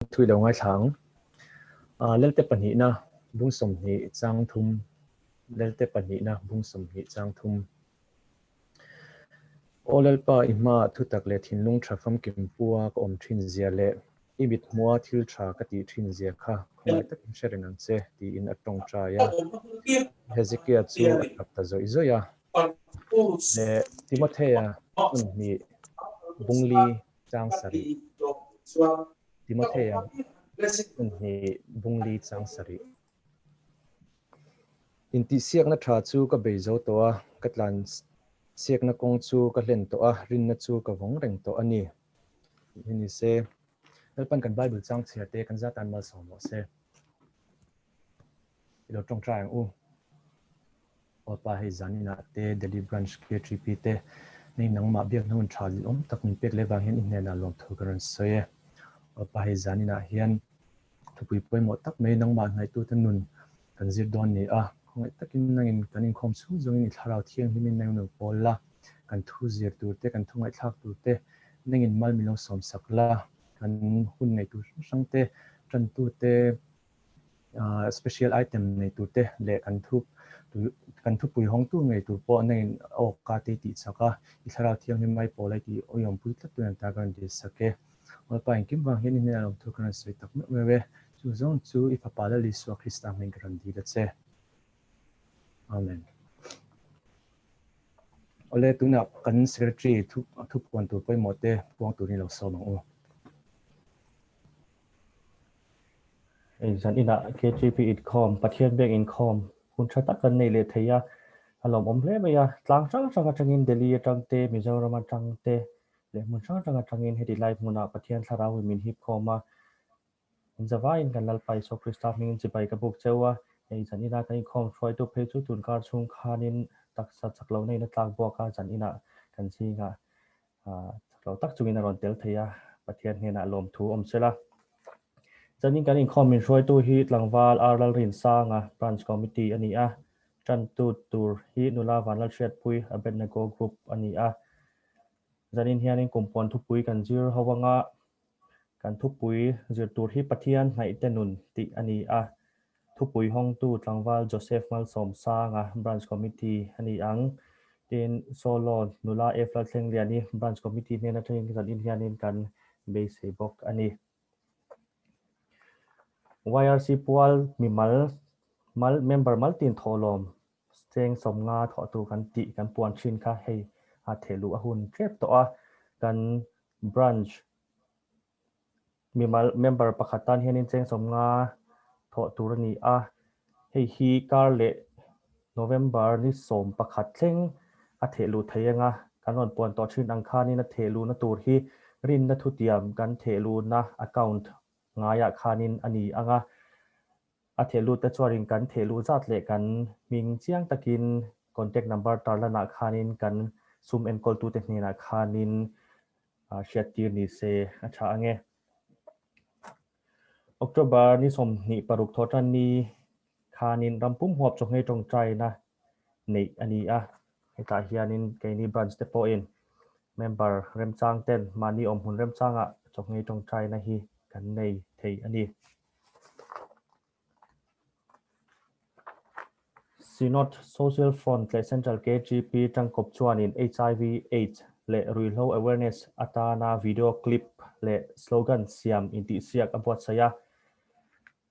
Thui lo ngaithla ang. Lelte pahnihna bung 20 chang thum Lelte pahnihna bung 20 chang thum Aw Lalpa i hmaah thutak leh thinlung tha famkim pua ka awm thin zia leh i mithmua thil tha ka tih thin zia kha khawngaih takin hre reng ang che tiin a tawngtai a. Hezekia chu a tap ta zawih zawih a. Leh Timothea hmun hnih bung li chang sarih. Timothea hmun hnih bung li chang sarih. Intihsiakna tha chu ka bei zo tawh a, ka tlan siakna kawng chu ka hlen tawh a, rinna chu ka vawng reng tawh a ni. Tih hi ni se. Lalpan kan Bible chang chhiar te kan zatan malsawm rawh se. I lo tawngtai ang u. Aw pa hei zaninah te Delhi Branch KTP te nei nangmah biakna hun tha leh awm tak min pek leh vang hian i hnenah lawmthu ka rawn sawi e. Aw pa hei zaninah hian thupui pawimawh tak mai nangmah hnaihtute nun kan zir dawn ni a, khawngaih takin nangin kan inkhawm chhung zawngin i thlarau thianghlimin nang nu pawl la, kan thu zir tur te, kan thu ngaihthlak tur te nangin mal min lo sawmsak la, kan hun nei tur hrang hrang te, tantu te, special item nei tur te leh kan thu kan thupui hawngtu ngei tur pawh nangin awka te tih chak a, i thlarau thianghlim mai pawl ai tih awihawmpui tlat tur an ta ka rawn dil sak e. Awlpa engkim vang hian i hnenah lawmthu ka rawn sawi tak meuh meuh e. Chu zawng chu i fapa Lal Isua Krista hming ka rawn dil a che. Amen. Awle tunah kan secretary thu thupuan tur pawimawh te puang turin i lo sawm ang u. Hei zan inah KTP inkhawm, Pathian biak inkhawm hun tha tak kan nei leh thei a, a lawmawm hle mai a. Tlang hrang hrang atangin Delhi atang te, Mizoram atang te leh hmun hrang hrang atangin heti lai hmunah Pathian thlarau in min hip khawm a. In zavaiin kan Lalpa Isua Krista hmingin chibai ka buk cheu a, hei zan inah kan inkhawm hruaitu phei chu tunkar chhung khanin taksa chak lohna in a tlak buak a, zan inah kan zingah chak lo tak chungin a rawn tel thei a, Pathian hnenah lawmthu awm sela. Zanin kan inkhawm min hruaitu hi tlangval R Lalrinsanga Branch Committee a ni a, tantu tur hi nula Vanlalhriatpui Abednego Group a ni a. Zanin hianin kumpuan thupui kan zir ho anga kan thupui zir tur hi Pathian hnaihte nun tih a ni a, Thupui hawngtu tlangval Joseph Malsawmsanga, Branch Committee a ni ang. Tin, Solo nula F Lalthlengliani, Branch Committee hnen atangin zanin hianin kan beisei bawk a ni. YRC pual mimal mal member maltin thawhlawm cheng 50 thawh tur kan tih kan puan thin kha hei a thehluh a hun tep tawh a, kan Branch Mimal member pakhat tan hianin cheng 50 thawh tur a ni a, hei hi kar leh November ni 11 thleng a theh luh thei anga kan rawn puan tawh thin ang khanin a theh luhna tur hi rinna thutiam kan theh luhna account ngaiah khanin a ni anga a theh lut te chuanin kan theh luh zat leh kan hming chiang takin contact number tarlanah khanin kan sum enkawltute hnenah khanin hriattir ni se a tha ang e. October ni 26 thawhtan ni khanin rampum huap chawhngei tawngtaina neih a ni a. Hetah hianin keini branch te pawhin member remchang ten mahni awmhmun remchangah chawhngei tawngtaina hi kan nei thei a ni. Synod Social Front leh Central KGP tangkawp chuanin hiv Aids leh ruihhlo awareness atana video clip leh slogan siam intihsiak a buatsaih a.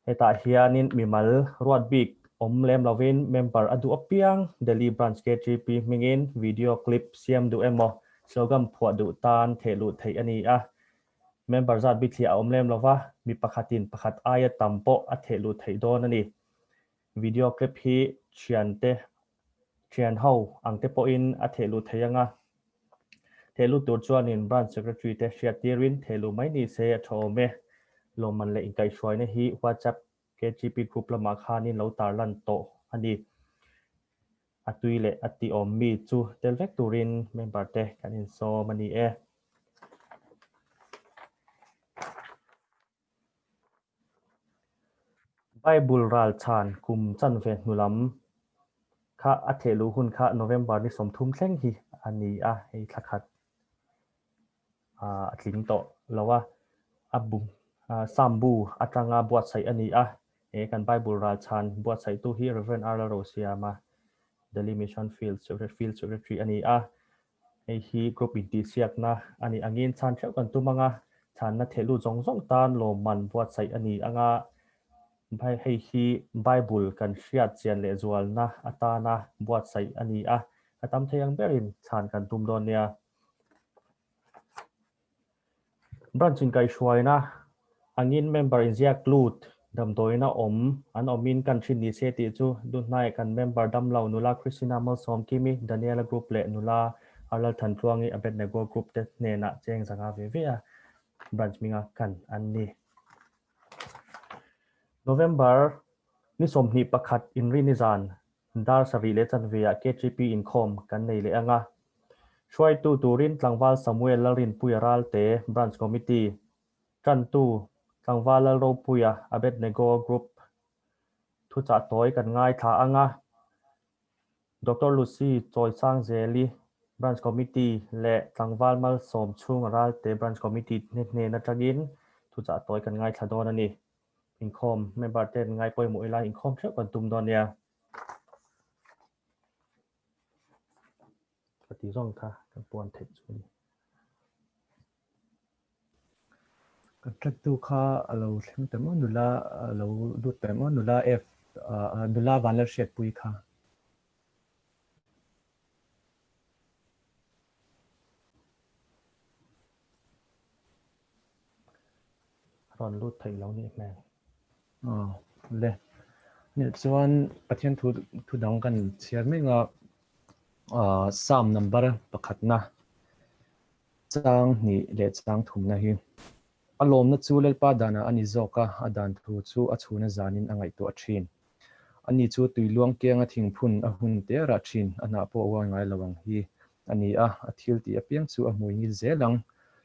Hetah hianin mimal ruat bik awm lem lovin member a duh apiang Delhi Branch KGP hmingin video clip siam duh emaw slogan phuah duh tan thehluh theih a ni a. Member zat bithliah a awm lem lova, mi pakhatin pakhat aia tam pawh a theh luh theih dawn a ni. Video clip hi thiante, thian ho ang te pawhin a theh luh theih anga, theh lut tur chuanin Branch Secretary te hriat tirin theh luh mai ni se a tha awm e. Lawmman leh inkaihhruaina hi WhatsApp KGP group lamah khanin lo tarlan tawh a ni. A tui leh a ti awm mi chu tel vek turin member te kan insawm a ni e. Bible ral chhan kum chanve hnu lam kha a theh luh hun kha November ni 30 thleng hi a ni a, hei thla khat a tling tawh lo a, a bu Psalm bu atanga buatsaih a ni a, he kan Bible ralchhan buatsaihtu hi Rev. R. Lalrosiama, Delhi Mission Field Field Secretary a ni a. Hei hi group intihsiakna a nih angin chhan theuh kan tum anga, chhanna thehlut zawng zawng tan lawmman buatsaih a ni anga, hei hi Bible kan hriat chian leh zualna atana buatsaih a ni a, a tam thei ang berin chhan kan tum dawn nia. Branch inkaihhruaina angin member inziak lut damdawiina awm an awmin kan hrin ni se tih chu Duhnai kan member damlo nula Christina Malsawmkimi, Daniela Group leh nula Arlal Thantluangi Abednego Group te hnenah cheng zanga ve ve a branch hminga kan an ni. November ni 21 inrini zan Dar sarih leh chanve ah KTP inkhawm kan nei leh ang a. Hruaitu turin Tlangval Samuel Lalrinpuia Ralte, Branch Committee, Tantu, Tlangval Lalropuia, Abednego Group, thuchah tawi kan ngaithla ang a. Doctor Lucy Chawisangzeli, Branch Committee, leh Tlangval Malsawm Chhunga Ralte, Branch Committee, hnen atangin thuchah tawi kan ngaithla dawn a ni. Inkhawm member ten ngai pawimawh ila inkhawm theuh kan tum dawn nia. Ka ti zawng kha kan puan theih chu ni. Contract tu kha a lo thleng ta maw nula a lo lut ta maw nula F nula Vanlalhriatpui kha. Rawn lut theih lo nih hmel. Aw le. Nih chuan Pathian thu thu dang kan chhiar mek a, Psalm number pakhatna chang hnih leh chang thumna hi a lawmna chu Lalpa danah a ni zawk a, a dan thu chu a chhuna zanin a ngaihtuah thin. Ani chu tui luang kianga thingphun a hun te rah thin, a hnah pawh a uai ngai lo ang hi a ni a, a thil tih apiang chu a hmui ngil zel ang.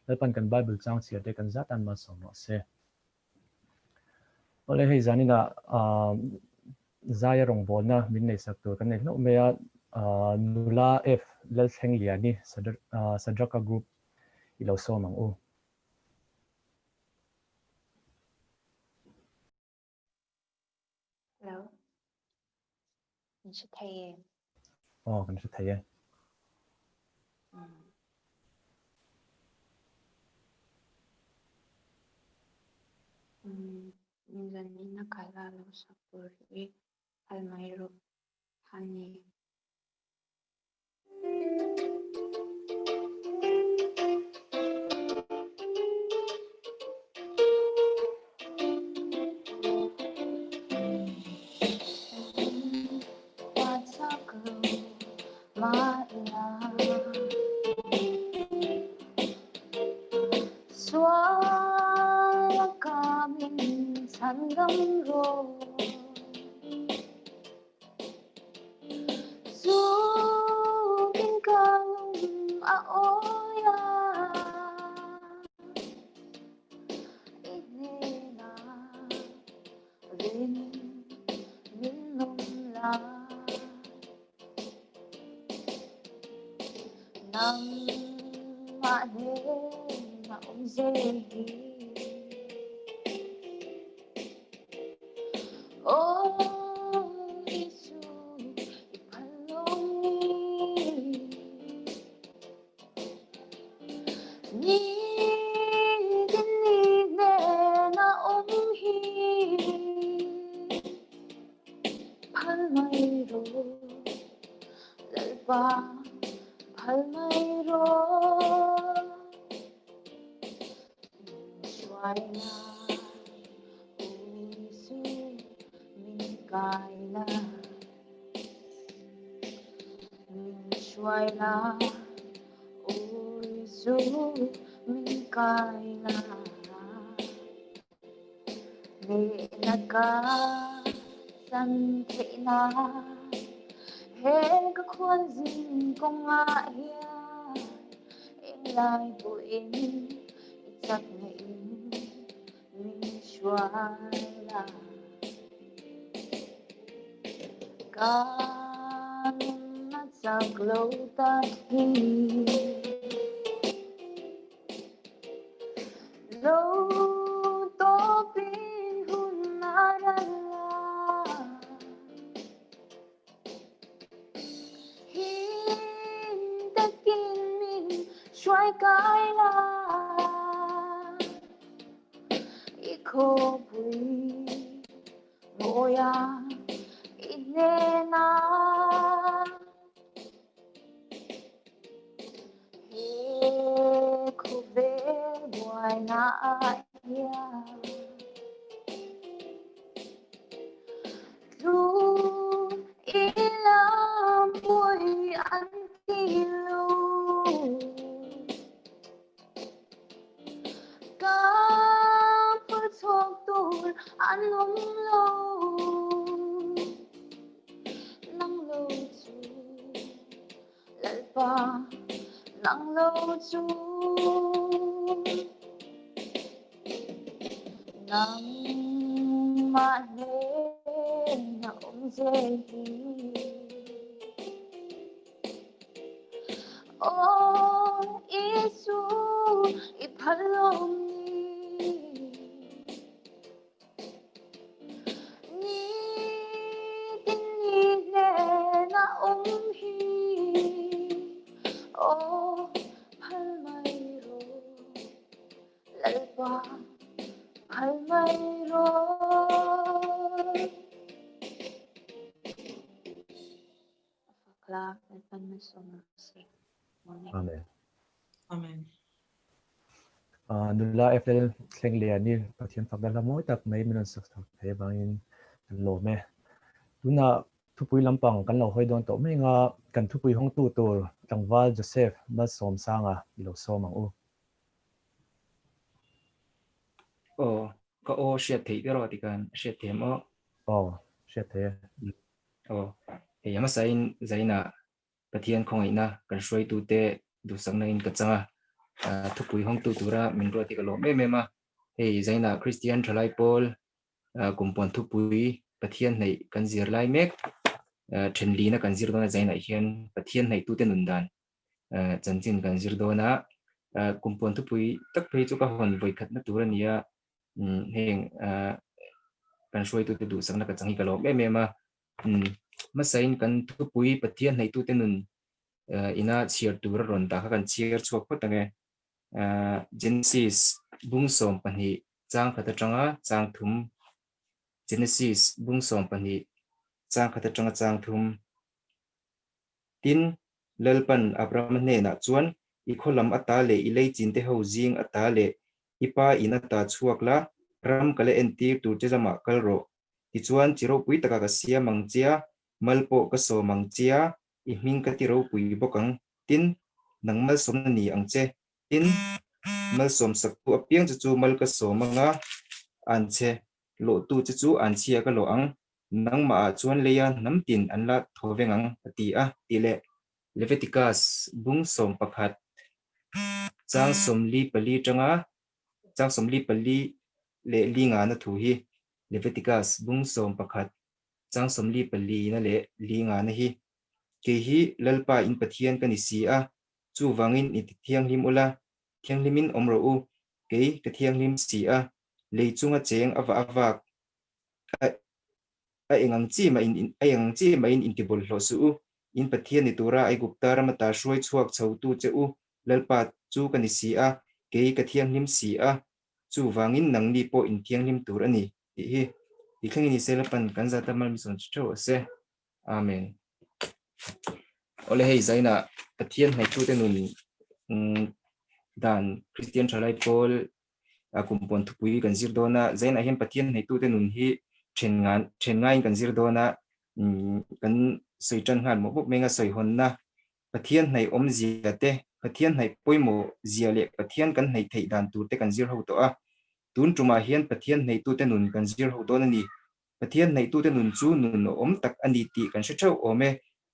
Lalpan kan Bible chang chhiar te kan zat an malsawm rawh se. Awle hei zaninah Zaia rawngbawlna min neihsak tur kan nei hlauh mai a, Nula F Lalthlengliani Sadraka Group i lo sawm ang u. Hello. Min hre thei em? Aw, kan hre thei e. Min zan in a kal a lo sak tur hi phal mai rawh honey. kai la i khawpui mawia i hnena he khawvel buaina ah hian Thu i lam pui an ti lo. Ka phur chhuak tur an awm lo. Nang lo chu Lalpa, nang lo chu. Nangmah hnena awm zel hi. Aw Isu, i phal awm ni. Nitin ni hnena awm hi. Aw phal mai rawh. Lalpa phal mai rawh. A fakla Lalpan malsawm rawh se. Amen. Amen. Amen. Nula FL thleng lian i Pathian fakna hla mawi tak mai min rawn sak chhuak thei avangin kan lawm e. Tunah thupui lampang kan lo hawi dawn tawh mai anga kan thupui hawngtu tur tlangval Joseph Malsawmsanga i lo sawm ang u. Aw, ka aw hriat theih ber aw tikhan hriat theih em aw? Aw, hriat theih e. Aw, hei a hmasain Zaina Pathian khawngaihna kan hruaitute duhsakna in ka chang a, thupui hawngtu tura min ruat hi ka lawm em em a. Hei Zaina Kristian Thalai Pawl kumpuan thupui Pathian hnaih kan zir lai mek, thenlina kan zir dawn a Zainah hian Pathian hnaihtute nun dan chanchin kan zir dawn a, kumpuan thupui tak phei chu ka hawn vawi khatna tur a ni a, heng kan hruaitute duhsakna ka chang hi ka lawm em em a, hmasain kan thupui Pathian hnaihtute nun ina chhiar tur a rawn dah kha kan chhiar chhuak phawt ang e. Genesis bung 12 chang khat atanga chang thum Genesis bung 12 chang khat atanga chang thum Tin, Lalpan Abrahama hnenah chuan, I khaw lam ata leh i leichinte ho zing ata leh i pa in ata chhuak la, ram ka la entir tur che lamah kal rawh. Tichuan, chi ropui takah ka siam ang chia, mal pawh ka sawm ang chia, i hming ka ti ropui bawk ang. Tin, nang malsawmna ni ang che. Tin, malsawm saktu apiang che chu mal ka sawm anga, an che lawhtu che chu an chhia ka lawh ang. Nangmahah chuan leia hnam tin an la thaw veng ang, a ti a, tih leh Leviticus bung 11 chang 44 tanga chang 44 leh li ngana thu hi Leviticus bung 11 chang 44 na leh li ngana hi Kei hi Lalpa in Pathian ka ni si a, chuvangin i ti thianghlim ula, thianghlimin awm rawh u, kei ka thianghlim si a, lei chunga cheng a vah a vak A eng ang chi mah in a eng ang chi mah in intibawlhhlawh suh u. In Pathian ni tura Aigupta rama ta hruai chhuak chhotu che u Lalpa chu ka ni si a, kei ka thianghlim si a, chuvangin nangni pawh in thianghlim tur a ni, tih hi ti thlengin ni se Lalpan kan zata malmisawn che theuh a se. Amen. Awle hei zainah Pathian hnaitute nun dan Kristian Thalai Pawl kum pawn thupui kan zir dawn a, Zainah hian Pathian hneitute nun hi then ngan then ngaiin kan zir dawn a, kan sawi tan nghal mawh bawk mai anga sawi hawnna Pathian hnaih awmzia te, Pathian hnaih pawimawh zia leh Pathian kan hnaih theih dan tur te kan zir ho tawh a, tun tumah hian Pathian hneitute nun kan zir ho dawn a ni. Pathian hnaitute nun chu nun awm tak a ni tih kan hre theuh awm e,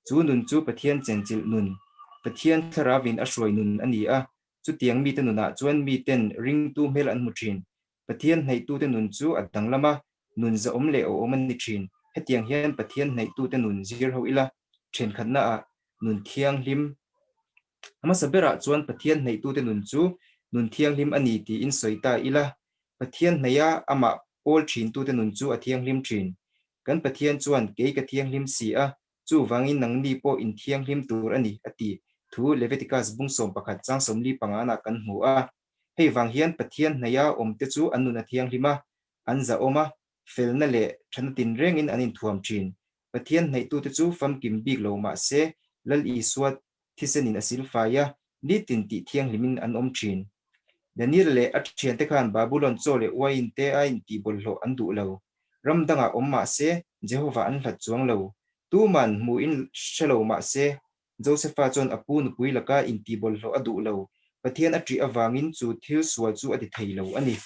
chu nun chu Pathian chenchilh nun, Pathian thlarauin a hruai nun a ni a, Chutiang mite nunah chuan miten ringtu hmel an hmu thin. Pathian hnaihtute nun chu a danglam a, nun zahawm leh awhawm a ni thin. Hetiang hian Pathian hnaihtute nun zir ho ila, thenkhatnaah nun thianghlim hmasa berah chuan Pathian hnaihtute nun chu nun thianghlim a ni tiin sawi ta ila, Pathian hnaiha amah pawl thintute nun chu a thianghlim thin. Kan Pathian chuan kei ka thianghlim si a, chuvangin nangni pawh inthianghlim tur a ni, a ti. thu Leviticus bung 11 chang 45 ah kan hmu a. Hei vang hian Pathian hnaia awmte chu an nun a thianghlim a, an zahawm a, felna leh thana tinrengin an inthuam thin. Pathian hnaihtute chu famkim bik lo mah se, Lal Isua thisenin a silfai a, nitin tih thianghlimin an awm thin. Daniel leh a thiante khan Babulon chaw leh uaiin te a intihbawlhhlawh an duh lo. Ram dangah awm mah se, Jehovah an hlat chuang lo. Tuman hmuhin hre lo mah se, Josefa chuan a pu nupui laka intihbawlhhlawh a duh lo. Pathian a ṭih avangin chu thil sual chu a ti thei lo a ni.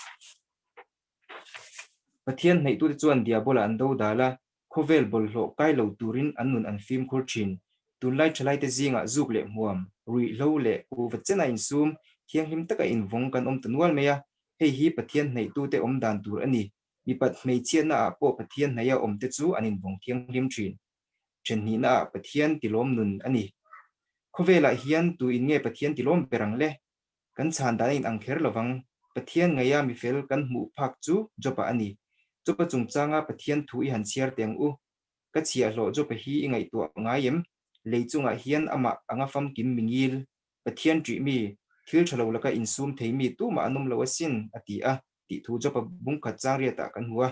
Pathian hnaihtute chuan Diabola an do dal a, khawvel bawlhhlawh kai lo turin an nun an fimkhur thin. Tunlai thalaite zingah zuk leh hmuam, ruihhlo leh kuhva chena insum, thianghlim taka invawng kan awm ta nual mai a, hei hi Pathian hnaihtute awm dan tur a ni. Mipat hmeichhiatna ah pawh Pathian hnaia awmte chu an invawng thianghlim thin. Thenhnihna ah Pathian tilawm nun a ni. Khawvelah hian tu in nge Pathian tilawm ber ang le? Kan chhan dan a inang kher lovang. Pathian ngaia mifel kan hmuh phak chu Job-a a ni. Job-a chungchanga Pathian thu i han chhiar teh ang u. Ka chhiahhlawh Job-a hi i ngaihtuah ngai em? Lei chungah hian amah anga famkim mingil, Pathian ṭih mi, thil ṭha lo laka insum thei mi tumah an awm lo asin, a ti a, tih thu Job-a bungkhat chang riatah kan hmu a.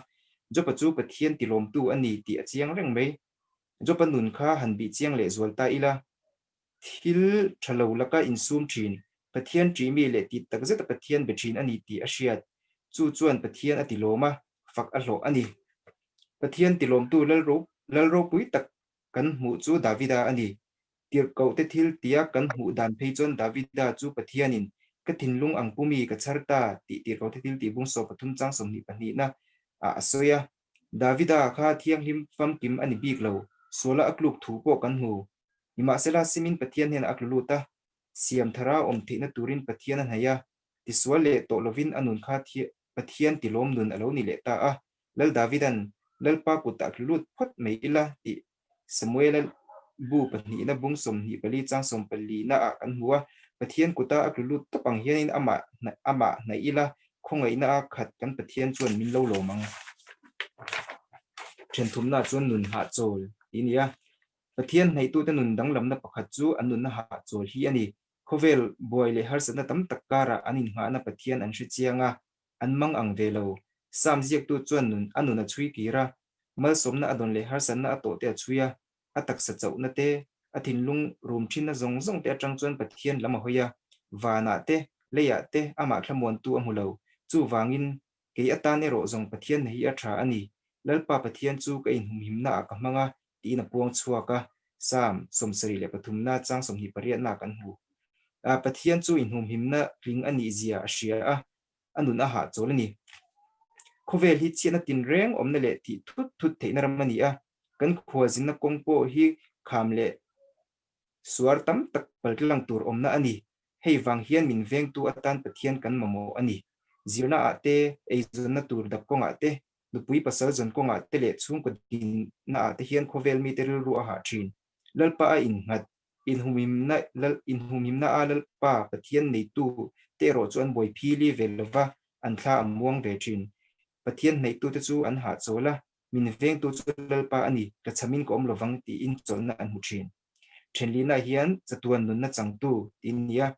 Job-a chu Pathian tilawmtu a ni tih a chiang reng mai. Job-a nun kha han bih chiang lehzual ta ila. Thil tha lo laka insum thin, Pathian ṭih mi leh tih tak zeta Pathian be thin a ni tih a hriat. Chu chuan Pathian a tilawm a, fak a hlawh a ni. Pathian tilawmtu Lal ropui tak kan hmuh chu Davida a ni. Tirhkohte thil tia kan hmuh dan phei chuan Davida chu Pathianin, Ka thinlung ang pu mi ka chhar ta tih tirhkohte thil tih bung 13 chang 22 ah a sawi a. Davida kha thianghlim famkim a ni bik lo, suala a tluk thu pawh kan hmu. Nimahsela, simin Pathian hnenah a tlu lut a, siam thara awm theihna turin Pathian a hnaih a, tisual leh tawh lovin a nun kha Pathian tilawm nun a lo ni leh ta a. Lal Davidan, Lalpa kutah tlu lut phawt mai ila tih Samuela bu pahnihna bung 24 chang sawmpalina ah kan hmu a, Pathian kuta a tlu lut tawp ang hianin amah amah hnaih ila, khawngaihna a khat kan Pathian chuan min lo lawm ang. Thenthumna chuan nun hahchawl tih a ni a. Pathian hnaihtute nun danglamna pakhat chu an nunna hahchawl hi a ni. Khawvel buai leh harsatna tam tak karah an innghahna Pathian an hre chiang a, an mang ang ve lo. Sam ziaktu chuan nun a nun a chhui kir a, malsawmna a dawn leh harsatna a tawh te a chhui a, a taksa chauhna te, a thinlung rum thinna zawng zawng te atang chuan Pathian lam a hawi a, vanah te, leiah te amah thlamuantu a hmu lo. Chuvangin, kei atan erawh zawng Pathianna hi a tha a ni. Lalpa Pathian chu ka inhumhimnaah ka hmang a, tiin a puang chhuak a, Psalm 73 na chang 28 na kan hmu. Pathian chu inhumhimna tling a nih zia a hria a, a nun a hahchawl a ni. Khawvel hi chhiatna tinreng awmna leh tih thut thut theihna ram a ni a, kan khualzinna kawng pawh hi kham leh suar tam tak paltlang tur awmna a ni. Hei vang hian min vengtu atan Pathian kan mamawh a ni. Zirna ah te, eizawnna tur dap kawngah te, nupui pasal zawn kawngah te leh chhungkaw dinna ah te hian khawvel mite rilru a hah thin. Lalpa a innghat, inhumhimna Lal inhumhimna a Lalpa Pathian neitu te erawh chu an buai phili ve lova, an thla a muang ve thin. Pathian hnaihtute chu an hahchawl a, min vengtu chu Lalpa a ni, ka chhamin ka awm lovang tiin chawlhna an hmu thin. Thenlihna hian chatuan nunna changtu tih a ni a.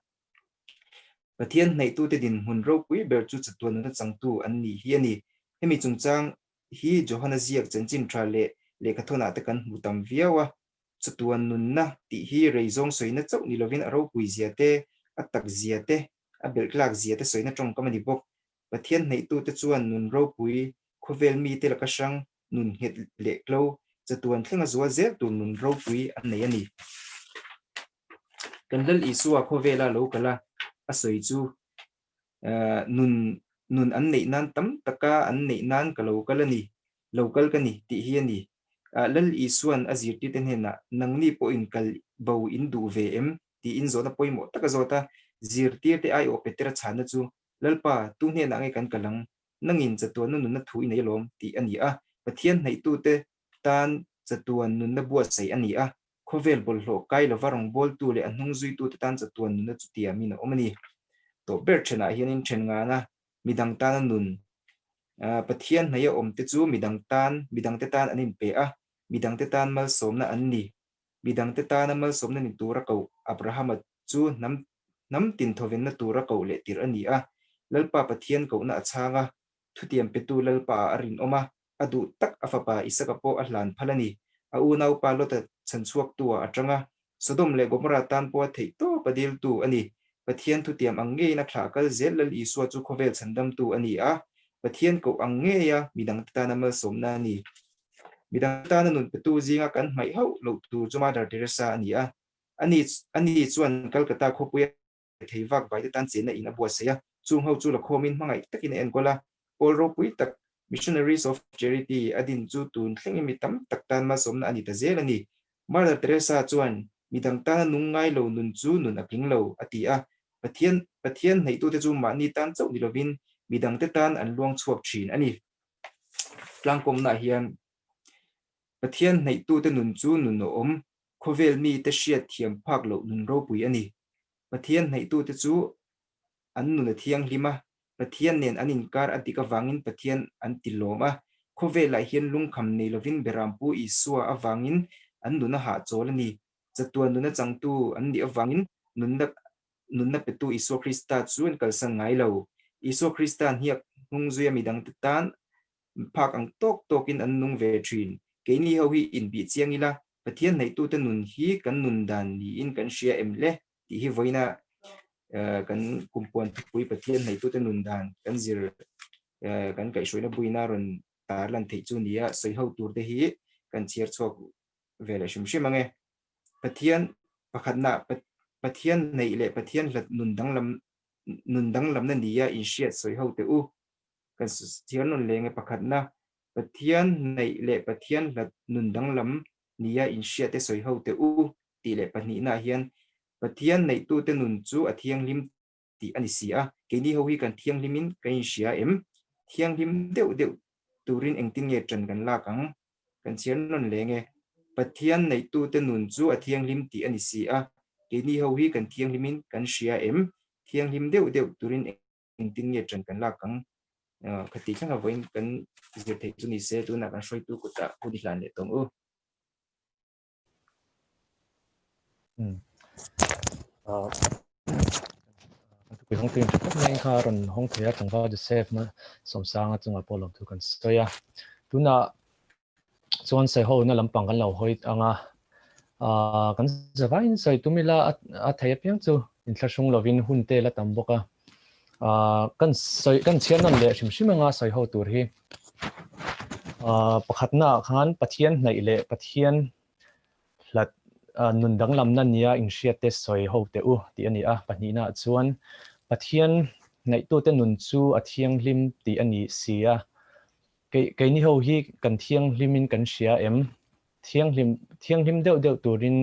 Pathian hnaihtute dinhmun ropui ber chu chatuan nunna changtu an nih hi a ni. Hemi chungchang hi Johana ziak chanchin tha leh lehkhathawnah te kan hmu tam viau a. Chatuan nunna tih hi rei zawng sawina chauh ni lovin a ropui zia te, a tak zia te, a belhtlak zia te sawina tawngkam a ni bawk. Pathian hnaihtute chuan nun ropui, khawvel mite laka hrang, nun nghet leh klo, chatuan thlenga zual zel tur nun ropui a nei a ni. Kan Lal Isua khawvela lo kal a, a sawi chu nun nun an neih nan tam taka an neih nan ka lo kal a ni, lo kal ka ni tih hi a ni. Lal Isua'n a zirtirte hnenah, Nangni pawhin kal bo in duh ve em? tiin zawhna pawimawh tak a zawt a. Zirtirte aiawh Petera chhanna chu, Lalpa, tu hnenah nge kan kal ang? Nangin chatuanna nunna thu i nei alawm tih a ni a. Pathian hnaihtute tan chatuan nunna buatsaih a ni a. Khawvel bawlhhlawh kai lova rawngbawltu leh a hnung zuitute tan chatuan nunna chu tiamin a awm a ni. Tawh ber thenah hianin then ngana midang tana nun Pathian hnaia awmte chu midang tan midangte tan an inpe a, midangte tan malsawmna an ni. Midangte tana malsawmna ni tura koh Abrahama. chu hnam hnam tin thawvenna tura koh leh tirh a ni a. Lalpa Pathian kohna a chhang a, thutiam petu Lalpaah a rinawm a, a duh tak a fapa Isaka pawh a hlan phal a ni. A unaupa Lota chhanchhuaktu-ah a tang a, Sodom leh Gomorrah tan pawha theih tawp a diltu a ni. Pathian thutiam ang ngeiin a thlah kal zel Lal Isua chu khawvel chhandamtu a ni a, Pathian koh ang ngeia midangte tana malsawmna a ni. Midang tana nun petu zinga kan hmaih hauh loh tur chu Mother Teresa a ni a. Ani ani chuan Calcutta khawpuia thei vak vaite tan chenna in a buatsaih a, chung ho chu lakhawmin hmangaih takin a enkawl a. Pawl ropui tak Missionaries of Charity a din chu tun thlengin mi tam tak tan malsawmna a ni ta zel a ni. Mother Teresa chuan, Midang tana nung ngai lo nun chu nun a tling lo, a ti a. Pathian Pathian hneihtute chu mahni tan chauh ni lovin midangte tan an luang chhuak thin a ni. Tlangkawmnaah hian Pathian hneihtute nun chu nun a awm, khawvel mite hriat thiam phak loh nun ropui a ni. Pathian hneihtute chu an nun a thianghlim a, Pathian nen an inkar a dik avangin Pathian an ti lawm a, khawvelah hian lungkham nei lovin Berampu Isua avangin an nun a hahchawl a ni. Chatuan nuna changtu an nih avangin nunna nunna petu Isua Krista chu an kalsan ngai lo. Isua Krista hniak hnung zuia midangte tan phak ang tawk tawkin an nung ve thin. Keini ho hi inbih chiang ila, Pathian hnaitute nun hi kan nun dan niin kan hria em le tih hi vawiina kan kumpuan thupui Pathian hnaitute nun dan kan zir kan kaihhruaina buina rawn tarlan theih chu nia sawiho turte hi kan chhiar chhuak ve leh hrim hrim ange. Pathian pakhatna Pathian neih leh Pathian hlat nun danglam nun danglamna nia inhriat sawi ho teh u. Kan thiam nawn leng e pakhatna Pathian neih leh Pathian hlat nun danglam nia inhriat te sawi ho teh u tih leh pahnihna hian Pathian neihtute nun chu a thianghlim tih a ni si a, keini ho hi kan thianghlimin kan inhria em? Thianghlim deuh deuh turin engtin nge ṭan kan lak ang? Kan chhiar nawn leng e. Pathian neihtute nun chu a thianghlim tih a ni si a, keini ho hi kan thianghlimin kan hria em? Thianghlim deuh deuh turin engtin nge ṭan kan lak ang? Khati thleng a vawiin kan zir theih chu ni se, tunah kan hruaitu kutah hun i hlan leh tawng u. Thupui hawng tuin tha tak mai kha a rawn hawng thei a, tlangval Joseph na Sawmsanga chungah pawh lawmthu kan sawi a. Tunah chuan sawiho na lampang kan lo hawi ang a, kan zavaiin sawi tum ila a thei apiang chu inthlahrung lovin hun te la tam bawk a. Kan sawi kan chhiar nawn leh hrim hrim anga sawiho tur hi pakhatnaah khan Pathian hnaih leh Pathian hlat nun danglamna nia inhriatte sawi ho teh u tih a ni a. Pahnihnaah chuan Pathian ngaihtute nun chu a thianghlim tih a ni si a. Keini ho hi kan thianghlimin kan hria em? Thianghlim thianghlim deuh deuh turin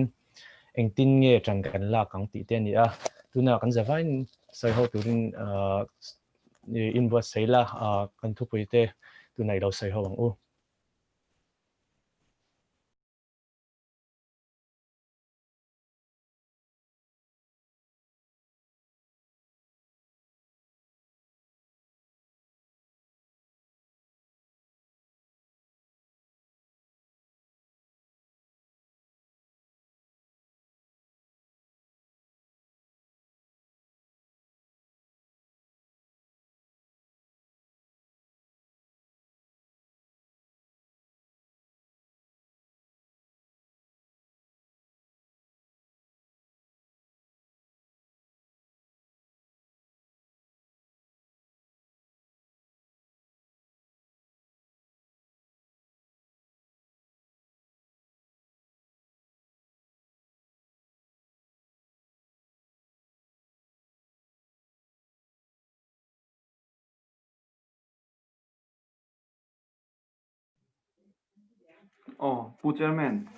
engtin nge ṭan kan lak ang tih te a ni a. Tunah kan zavaiin sawi ho turin inbuatsaih la, kan thupuite tunah i lo sawi ho ang u. Aw, Pu Chairman,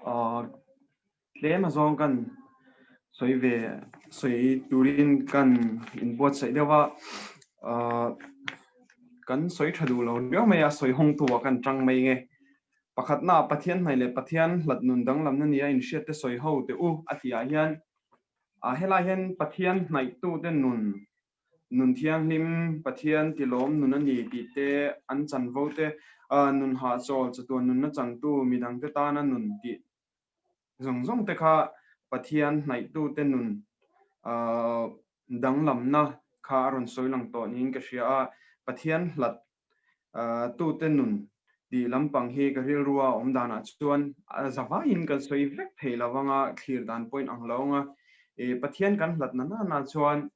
aw tlem a zawng kan sawi ve sawi turin kan inbuatsaih deuh a, aw kan sawi tha duh lo riau mai a, sawi hawng tu ah kan tang mai nge. Pakhatna Pathian hnaih leh Pathian hlat nun danglamna nia inhriat te sawi ho teh u a tih ah hian, ah helai hian Pathian hnaihtute nun Nun thianghlim, Pathian tilawm nun a ni tih te, an chanvo te, nun hahchawl, chatuan nunna changtu, midangte tana nun tih zawng zawng te kha Pathian hnaihtute nun danglamna kha a rawn sawi lang tawh niin ka hria a, Pathian hlat tute nun tih lampang hi ka rilrua awm danah chuan a zavaiin kan sawi vek thei lo anga thlir dan pawhin ang lo anga Pathian kan hlat na nana chuan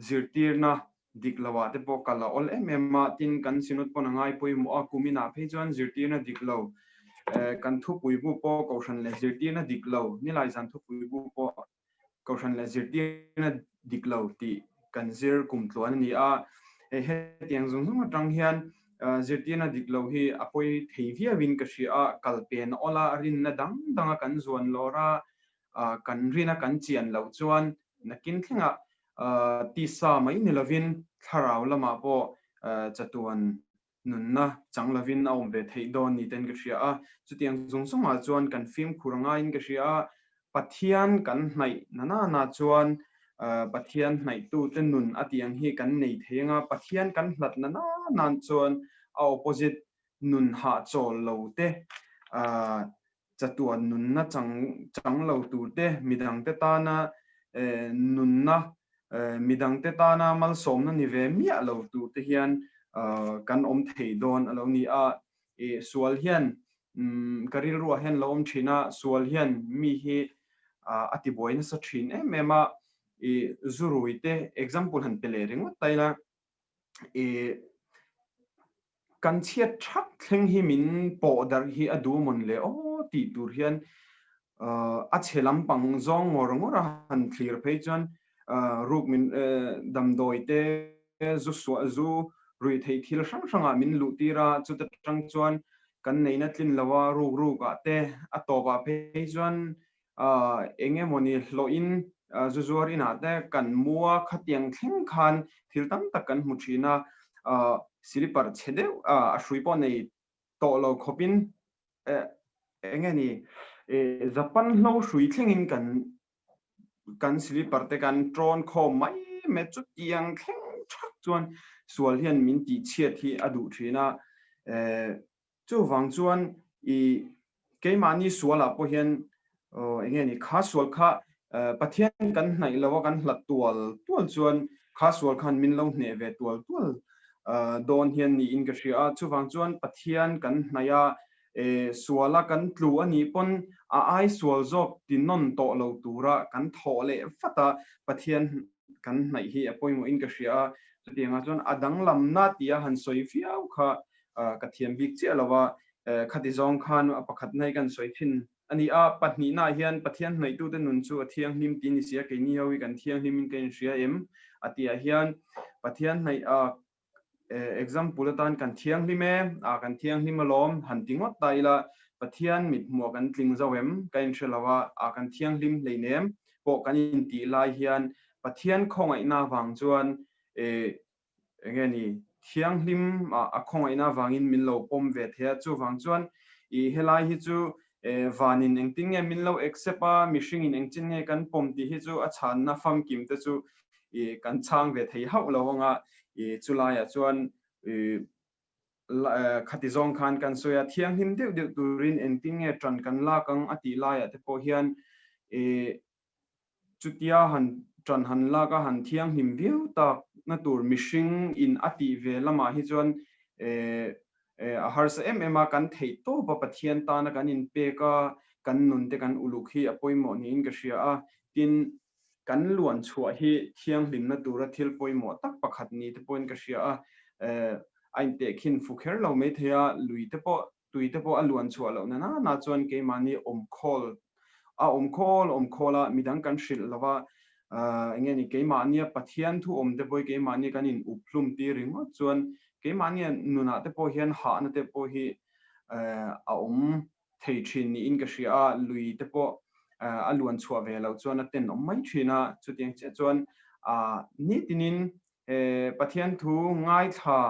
zirtirna dik lo ah te pawh kal a awl em em a, tin kan Synod pawn a ngai pawimawh a, kum inah phei chuan zirtirna dik lo kan thupui bu pawh Kohhran leh zirtirna dik lo, nilai zan thupui bu pawh Kohhran leh zirtirna dik lo tih kan zir kum tluan a ni a, hetiang zawng zawng atang hian zirtirna dik lo hi a pawi thei viauin ka hria a, kal pen a awl a, rinna dang danga kan zuan lawr a, kan rina kan chian loh chuan nakin thlengah tisa mai ni lovin thlarau lamah pawh chatuan nunna chang lovin a awm ve theih dawn ni ten ka hria a, chutiang zawng zawngah chuan kan fimkhur ngaiin ka hria a, Pathian kan hnaih na nana chuan Pathian hnaihtute nun a tih ang hi kan nei thei anga, Pathian kan hlat na nana chuan a opposite nun hahchawl lo te chatuan nunna chang chang lo tur te, midangte tana nunna, midangte tana malsawmna ni ve miah lo tur te hian kan awm thei dawn a lo ni a. I sual hian ka rilruah hian lo awm thin a, sual hian mi hi a tibuai nasa thin em em a. I zurui te example han pe leh ringawt ta ila, i kan chhiat thak thleng hi min pawh darh hi a duh mawn le aw tih tur hian a chhe lampang zawng ngawr ngawr a han thlir phei chuan ruk min damdawi te zu suah zu ruih theih thil hrang hrangah min luh tir a, chuta tang chuan kan neihna tlin lo a ruk ruk ah te a tawpah phei chuan Eng emawni hlawhin zu zuar inah te kan mu a, khatiang thleng khan thil tam tak kan hmu thin a, silipar chhe deuh a hrui pawh nei tawh lo khawpin eng nge ni Japan hlo hrui thlengin kan kan silipar te kan tawn khawm mai mai chutiang thleng thak chuan sual hian min tihchhiat hi a duh thin a. Chuvang chuan i keimahni sualah pawh hian eng nge ni kha sual kha Pathian kan hnaih lo a kan hlat tual tual chuan kha sual khan min lo hneh ve tual tual dawn hian niin ka hria a. Chuvang chuan Pathian kan hnaih a, suala kan tlu a nih pawn a ai sual zawk ti nawn tawh lo tura kan thawh leh vat a, Pathian kan hnaih hi a pawimawhin ka hria a. Chutiangah chuan a danglamna tia han sawi viau kha ka thiam bik chiah lo a, khati zawng khan a pakhatna hi kan sawi thin a ni a, pahnihnaah hian Pathian hnaihtute nun chu a thianghlim tih a ni si a, keini ho hi kan thianghlimin ka inhria em? A tihah hian Pathian hnaih a example atan kan thianghlim e, a kan thianghlim alawm han ti ngawt ta ila, Pathian mithmuah kan tling zo em? Ka inhre lo a, a kan thianghlim hleinem pawh kan intih lai hian Pathian khawngaihna avang chuan enge ni thianghlim a khawngaihna avangin min lo pawm ve thei a, chuvang chuan i helai hi chu vanin engtin nge min lo accept a, mihringin engchin nge kan pawm tih hi chu a chhanna famkim te chu i kan chhang ve thei hauh lo anga i chulaiah chuan i khati zawng khan kan sawi a, thianghlim deuh deuh turin engtin nge ṭan kan lak ang a tih laiah te pawh hian i Chutia han ṭan han lak a han thianghlim viau tak na tur mihring in a tih ve lamah hi chuan a harsa em em a, kan theih tawp a Pathian tana kan inpek a, kan nun te kan uluk hi a pawimawh niin ka hria a, tin kan luan chhuah hi thianghlimna tura thil pawimawh tak pakhat ni te pawhin ka hria a, a intehkhin fu kher lo maithei a, lui te pawh tui te pawh a luan chhuah loh na nana chuan keimahni awmkhawl a awmkhawl awmkhawl a midang kan hrilh lo va enge ni keimahnia Pathian thu awm te pawh hi keimahni kan in up hlum tir ringawt chuan keimahnia nunah te pawh hian hahna te pawh hi a awm thei thin niin ka hria a, lui te pawh a luan chhuah ve loh chuan a tenawm mai thin a, chutiang chiah chuan nitinin Pathian thu ngaithla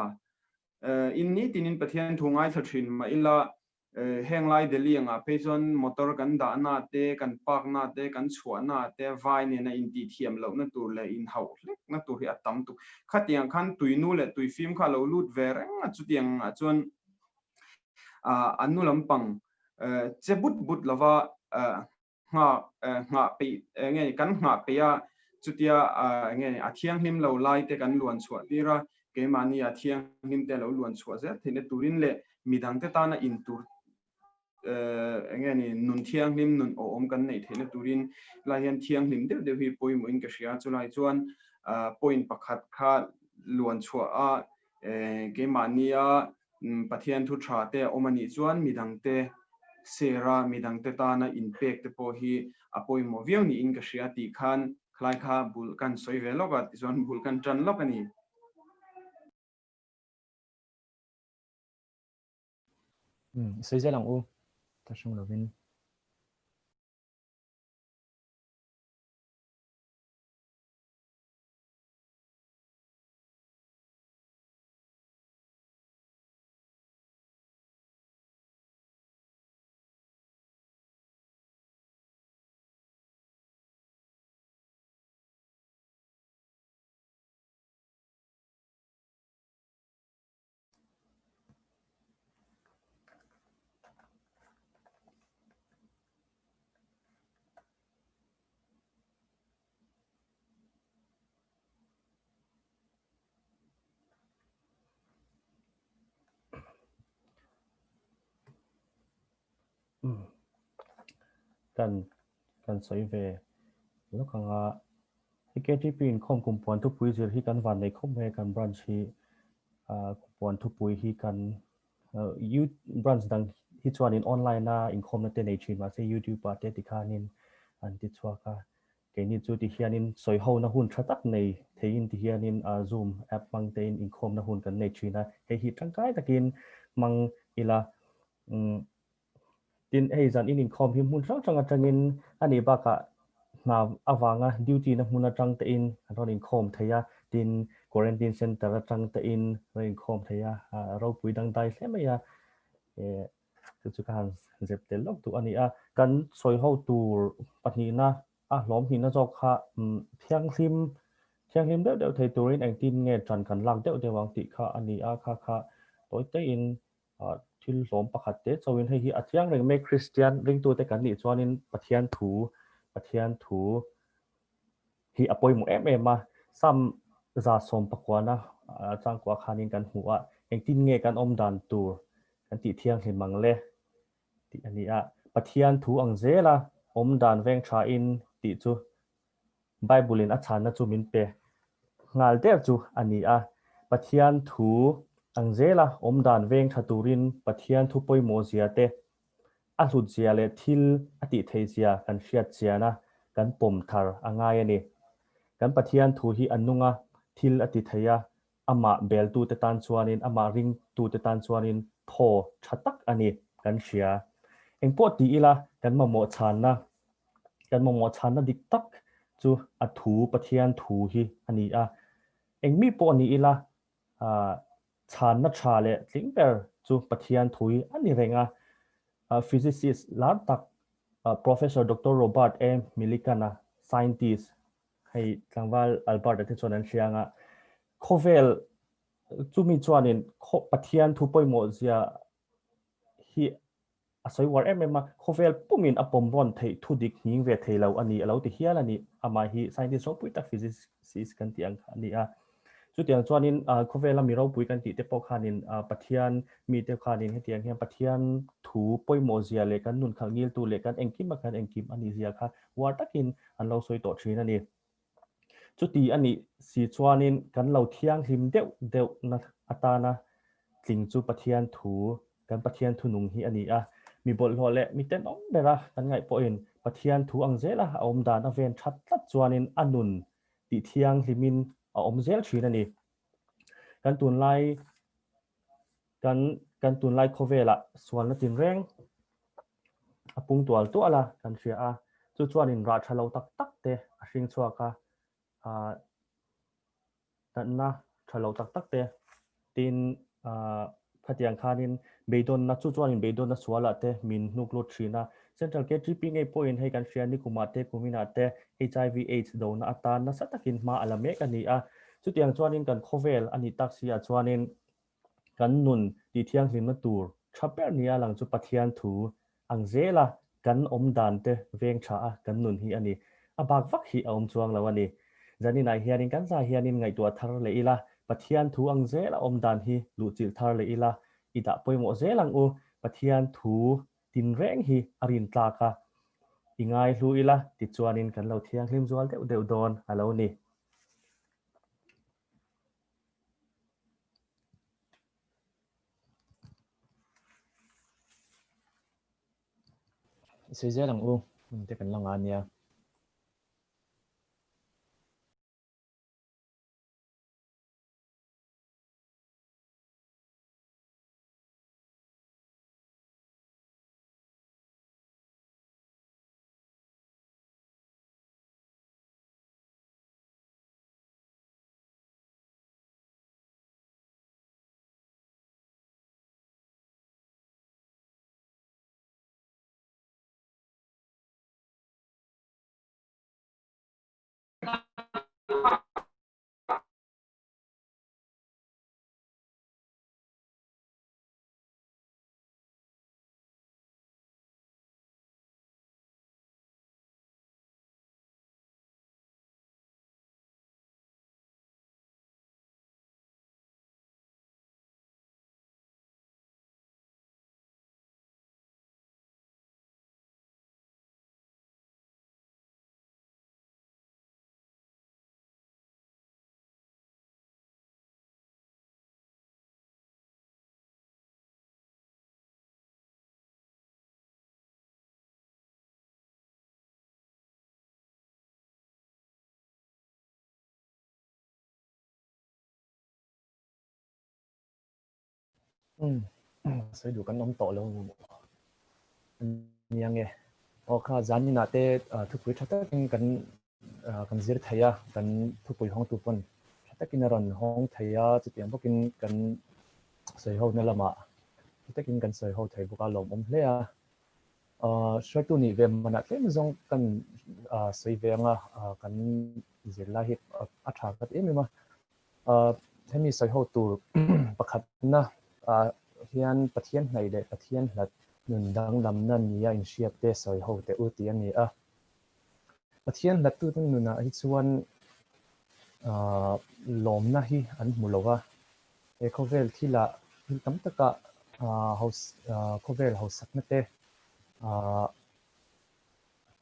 In nitinin Pathian thu ngaithla thin mah ila, heng lai Delhi angah phei chuan motor kan dahna te, kan parkna te, kan chhuahna te vai nena intihthiam lohna tur leh inhauh hlekna tur hi a tam tuk. Khatiang khan tuinu leh tuifim kha a lo lut ve reng a, chutiang ah chuan an nu lampang che but but lova. Nghah nghah peih enge kan nghah peih a, chutia enge a thianghlim lo lai te kan luan chhuah tir a, keimahni a thianghlim te lo luan chhuah zel theihna turin leh midangte tana in tur enge ni nun thianghlim nun awhawm kan neih theihna turin helai hian thianghlim deuh deuh hi pawimawhin ka hria. Chulai chuan point pakhat kha luan chhuah a keimahnia Pathian thu tha te a awm a nih chuan midangte share a, midangte tana inpek te pawh hi a pawimawh viau niin ka hria tih khan khalai kha bul kan sawi ve lawk a, tichuan bul kan tan lawk a ni. Sawi zel ang u, ka hrang lovin. Kan kan sawi ve lawk ang a, hei KTP inkhawm kumpuan thupui zir hi kan van nei khawp mai a kan branch hi kumpuan thupui hi kan branch dang hi chuanin online a inkhawmna te nei thin mahse youtube ah te tikhanin an ti chhuak a. Keini chu ti hianin sawihona hun tha tak nei theiin ti hianin Zoom app hmang tein inkhawmna hun kan nei thin a, hei hi tangkai takin hmang ila. Tin, hei zan in inkhawm hi hmun hrang hrang atangin a nih bakah hna avanga duty na hmun atang tein an rawn inkhawm thei a, tin quarantine center atang tein an rawn inkhawm thei a, ropui dangdai hle mai a. Chu chu ka han zep tel lawk duh a ni a. Kan sawi ho tur pahnihna a hlawm hnihna zawk kha thianghlim thianghlim deuh deuh thei turin engtin nge ṭan kan lak deuh deuh ang tih kha a ni a. Kha kha tawi teiin thil hlawm pakhat te chauhin hei hi a chiang reng mai Kristian ringtute kan nih chuanin Pathian thu Pathian thu hi a pawimawh em em a, Sam 119 changkua khanin kan hmu a, engtin nge kan awm dan tur kan tih thianghlim ang le tih a ni a, Pathian thu ang zela awm dan veng thain tih chu Bible in a chhanna chu min pe nghal der chu a ni a, Pathian thu ang zela awm dan veng tha turin Pathian thu pawimawh zia te A hlutzia leh thil a tih theihzia kan hriat chian a, kan pawm thar a ngai a ni. Kan Pathian thu hi a nung a, thil a ti thei a, amah beltute tan chuanin, amah ringtute tan chuanin thaw tha tak a ni kan hria. Engpawh ti ila kan mamawh chhanna, kan mamawh chhanna dik tak chu a thu, Pathian thu hi a ni a. Engmi pawh ni ila, Chhanna tha leh tling ber chu Pathian thui a ni reng a. Physicist lar tak Professor Doctor Robert A. Millikan-a, scientist, hei tlangval Albert-a te chuan an hria ang a, khawvel chumi chuanin Pathian thu pawimawh zia hi A sawi uar em em a, khawvel pumin a pawm rawn theih thu dik nghing ve thei lo a ni a lo ti hial a ni. Amah hi scientist ropui tak physicist kan tih ang kha a ni a. Chutiang chuanin khawvela mi ropui kan tih te pawh khanin Pathian mite khanin hetiang hian Pathian thu pawimawh zia leh kan nun khalh ngiltu leh kan engkim a kan engkim a nih zia kha uar takin an lo sawi tawh thin a ni. Chuti a nih si chuanin kan lo thianghlim deuh deuh na atana tling chu Pathian thu, kan Pathian thunung hi a ni a. Mi bawlhhlawh leh mi tenawm bera kan ngaih pawhin Pathian thu ang zela a awm dan a ven that tlat chuanin a nun tih thianghlimin a awm zel thin a ni. Kan tunlai kan kan tunlai khawvelah sualna tinreng a pung tual tual a kan hria a, chu chuanin rah tha lo tak tak te a hring chhuak a, ah natna tha lo tak tak te tin ah khatiang khanin beidawnna chu chuanin beidawnna sualah te min hnuk lut thin a. Central KTP ngei pawhin hei kan hria nikumah te kuminah te HIV AIDS dona atan nasa takin hma a la mek a ni a, chutiang chuanin kan khawvel a nih tak si ah chuanin Kan nun tih thianghlimna tur tha ber nia lang chu Pathian thu ang zela kan awm dan te veng tha a kan nun hi a ni. A bak vak hi a awm chuang lo a ni. Zaninah hianin kan zai hianin ngaihtuah thar leh ila, Pathian thu ang zel a awm dan hi luhchilh thar leh ila, i dah pawimawh zel ang u. Pathian thu tinreng hi a rintlak a, i ngaihlu ila tichuanin kan lo thianghlim zual deuh deuh dawn a lo ni. Sawi zel ang u, hun te kan la nga nia. Umm sawi duh kan awm tawh lo nia nge. Aw kha zaninah te thupui tha takin kan kan zir thei a, kan thupui hawngtu pawn tha takin a rawn hawng thei a, chutiang bawkin kan sawi ho na lamah tha takin kan sawi ho thei bawk a, lawmawm hle a. Hruaitu nih ve manah tlem zawng kan sawi ve anga kan zirlai hi a tha ka ti em em a. Hemi sawi ho tur pakhatna hian Pathian hnaih leh Pathian hlat nun danglamna nia inhriat te sawi ho teh u tih a ni a. Pathian hlattute nunah hi chuan lawmna hi an hmu lo va, he khawvel thilah thil tam takah khawvel hausakna te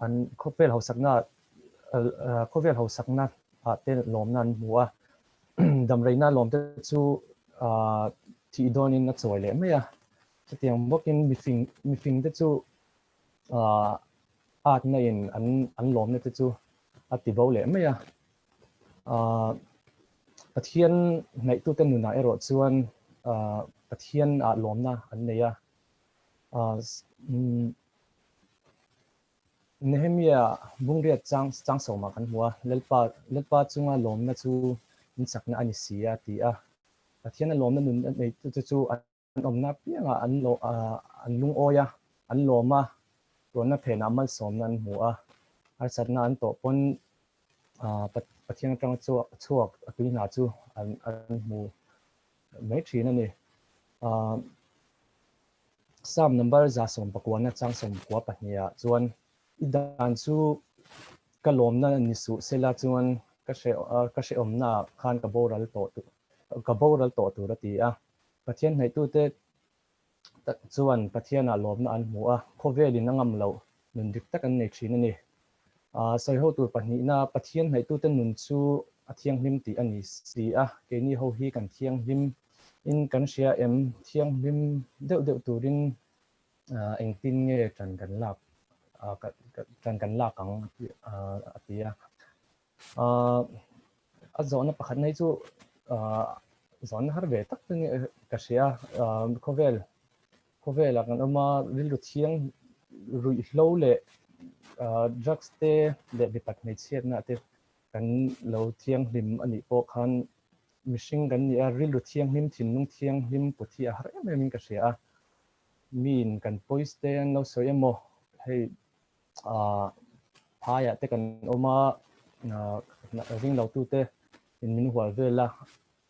an khawvel hausakna khawvel hausakna ah te lawmna an hmu a, damreina lawmte chu thih dawnin a chawi leh mai a, chutiang bawkin mifing mifingte chu atna in an an lawmna te chu a ti bo leh mai a. Pathian hnaih tute nunah erawh chuan Pathian ah lawmna an nei a. Nehemia Bungriat chang chang sawmah kan hmu a, Lalpa Lalpa chunga lawmna chu in chakna a ni si a ti a. Pathian a lawmna nun a nei tute chu an awmna apiangah an lawm an lungawi a, an lawm a, tuanna phenah malsawmna an hmu a, harsatna an tawh pawn Pathian atanga chhuak a tui hna chu an an hmu mai thin a ni. Psalm number 119 chang 92 ah chuan i dan chu ka lawmna ni suh sela chuan ka hre ka hrehawmna ah khan ka boral tawh ka boral tawh tur a ti a. Pathian hnaihtute chuan Pathianah lawmna an hmu a, khawvelin a ngam loh nun dik tak an nei thin a ni. Sawi ho tur pahnihna, Pathian hnaihtute nun chu a thianghlim tih a ni si a, keini ho hi kan thianghlim in kan hria em? Thianghlim deuh deuh turin engtin nge ṭan kan lak ṭan kan lak ang a ti a. A zawhna pakhat na hi chu zawhna har ve tak chu ka hria a, khawvel khawvelah kan awm a, rilru thiang ruihhlo leh drugs te leh mipat hmeichhiatna te kan lo thianghlim a nih pawh khan mihring kan ni a, rilru thianghlim thinlung thianghlim put hi a har em em in ka hria a, miin kan pawisa te an lo sawi emaw hei phaiah te kan awm a, ring lo tute in min hual vel a,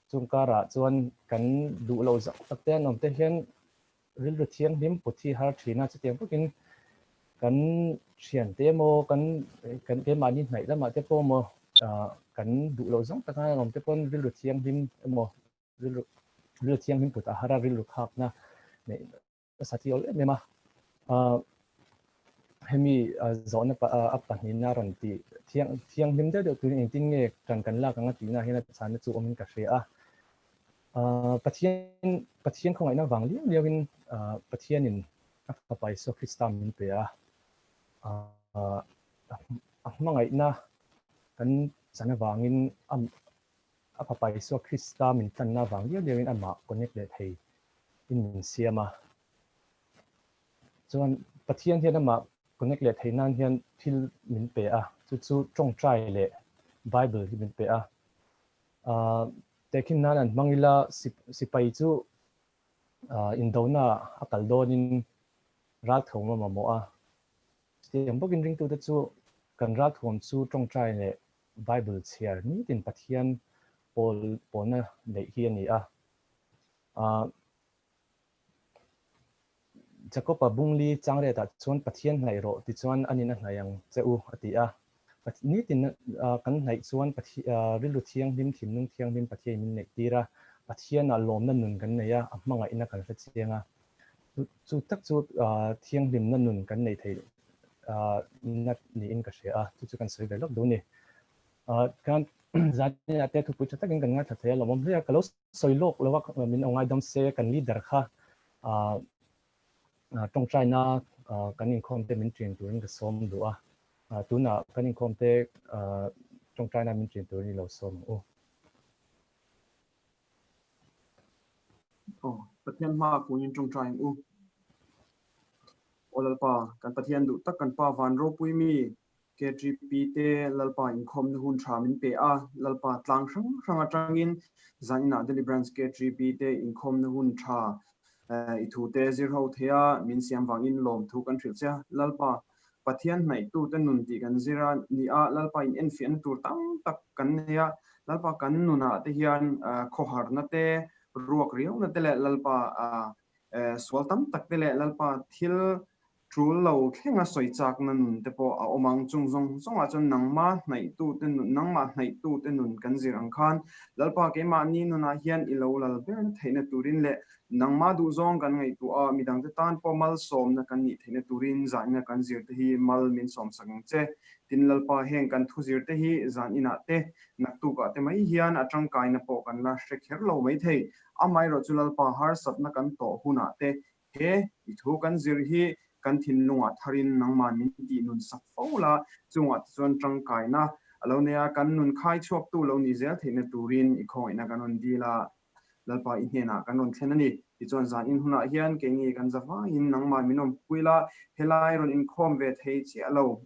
chung karah chuan kan duh loh zauh tak te an awm te hian rilru thianghlim put hi har thin a, chutiang bawkin. Kan thiante emaw kan kan keimahni hnaih lamah te pawh emaw kan duh loh zawng taka an awm te pawn rilru thianghlim emaw rilru rilru thianghlim put a har a rilru khakna neih nasa thi awl em em a. Hemi zawhna a pahnihna rawn tih thiang thianghlim deuh deuh turin engtin nge kan kan lak ang a tihna hian a chhanna chu awmin ka hria a. Pathian Pathian khawngaihna vang liau liauin Pathianin a fapa Isua Krista min pe a. A hmangaihna kan chan avangin a fapa Isua Krista min tlanna avang liau liauin amah connect leh thei in min siam a. Chuan Pathian hian amah connect leh thei nan hian thil min pe a, chu chu tawngtai leh Bible hi min pe a. Tehkhin nan an hmang ila sipai chu indona a kal dawnin ralthuam a mamawh a. Chutiang bawkin ringtute chu kan ralthuam chu tawngtai leh Bible chhiar nitin Pathian pawl pawlna neih hi a ni a. Jakob-a bungli changriatah chuan Pathian hnaih rawh tichuan a nin a hnaih ang che u a ti a. Nitin kan hnaih chuan rilru thianghlim, thinlung thianghlim Pathianin min neih tir a, Pathianah lawmna nun kan nei a, a hmangaihna kan hre chiang a. Chu tak chu thianghlimna nun kan neih theih na niin ka hria a, chu chu kan sawi ve lawk duh a ni. Kan zaninah te thupui tha takin kan ngaithla thei a, lawmawm hle a, ka lo sawi lawk lo a, min lo ngaidam se kan leader kha tawngtaina kan inkhawm te min ṭin turin ka sawm duh a, tunah kan inkhawm te tawngtaina min ṭin turin i lo sawm ang u. Aw, Pathian hma kunin tawngtai ang u. Aw Lalpa, kan Pathian duh tak kan Pa van ropui mi KTP te Lalpa inkhawmna hun tha min pe a, Lalpa tlang hrang hrang atangin zaninah Delhi Branch KTP te inkhawmna hun tha i thu te zir ho thei a, min siam vangin lawmthu kan hrilh che a. Lalpa Pathian hnaihtute nun tih kan zir a ni a, Lalpa in enfiahna tur tam tak kan nei a, Lalpa kan nunah te hian khawharna te, ruak riauna te leh Lalpa sual tam tak te leh Lalpa thil Tul lo thlenga sawi chakna nun te pawh a awm ang. Chung zawng zawngah chuan nangmah hnaihtute nun, nangmah hnaihtute nun kan zir ang khan Lalpa keimahni nunah hian i lo lal ber theihna turin leh nangmah duhzawng kan ngaihtuah a, midangte tan pawh malsawmna kan nih theihna turin zanina kan zirte hi mal min sawmsak ang che. Tin, Lalpa heng kan thuzirte hi zaninah te, naktukah te mai hian a tangkaina pawh kan la hre kher lo maithei. Amaherawhchu chu Lalpa harsatna kan tawh hunah te He i thu kan zir hi kan thinlungah tharin nangmah min tih nun sak fo la, chungah te chuan tangkaina a lo nei a, kan nun khai chhuaktu lo ni zel theihna turin i khawngaihna kan rawn dil a, Lalpa i hnenah kan rawn thlen a ni. Tichuan zan in hunah hian keini kan za vangin nangmah min awmpui la, helai rawn inkhawm ve thei chiah lo,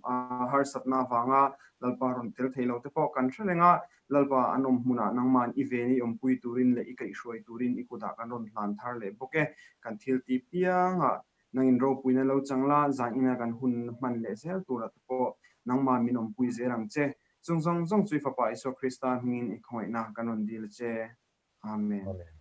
harsatna avanga Lalpa rawn tel thei lo te pawh kan hre reng a, Lalpa an awm hmunah nangman i ven i awmpui turin leh i kaihhruai turin i kutah kan rawn hlan thar leh bawk e. Kan thil ti piangah nangin ropuina lo chang la, zan ina kan hun hman leh zel turah te pawh nangman min awmpui zel ang che. Chung zawng zawng chu i Fapa Isua Krista hmingin i khawngaihna kan rawn dil che. Amen. Amen.